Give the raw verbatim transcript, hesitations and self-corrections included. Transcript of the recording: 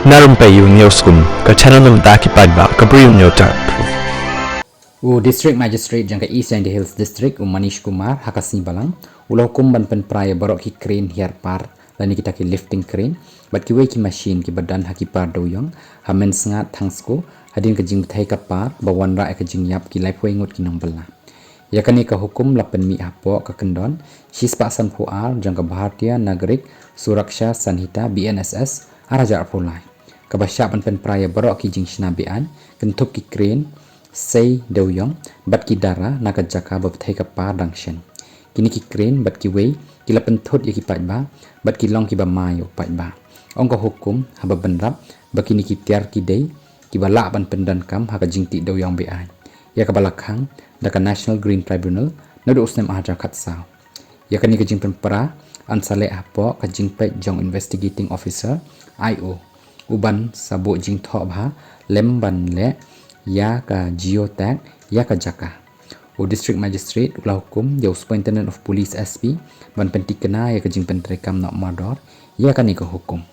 Na rympei ïa u News Kum, ka channel na bynta ki paidbah ka Bri u Newtap. U District Magistrate jong ka East Jaintia Hills District, u Manish Kumar, ha ka sngi Balang u la hukum ban pynpra ïa baroh ki crane hiar par lane kita ki lifting crane bad kiwei ki machine kiba don ha ki par dewïong ha Mynsngat Thangsku hadien ka jingbthei ka par ba wanrah ïa ka jingïap ki laiphew ngut ki nongbylla. Ïa kane ka hukum la pynmih hapoh ka kyndon shispah sanphew ar jong ka Bharatiya Nagarik Suraksha Sanhita, B N S S, ar hajar arphew lai, kaba shah ban pynpra ïa baroh ki jingshna be-aiñ, kynthup ki crane, sei dewïong bad ki dara na ka jaka ba bthei ka par dang shen. Kine ki crane bad kiwei ki la pynthut ïa ki paidbah bad ki long kiba ma ïa u paidbah. Ong ka hukum haba bynrap ba kine ki tiar ki dei kiba lah ban pyndonkam ha ka jingtih dewïong be-aiñ, ïa kaba la khang da ka National Green Tribunal naduh u snem ar hajar khatsaw. Ïa kane ka jingpynpra yn sa leh hapoh ka jingpeit jong Investigating Officer, I O, uban sa buh jingthoh bha lem ban leh ïa ka geotag ïa ka jaka. U District Magistrate u la hukum ïa u Superintendent of Police, S P, ban pyntikna ïa ka jingpyntreikam noh mardor ïa kane ka hukum.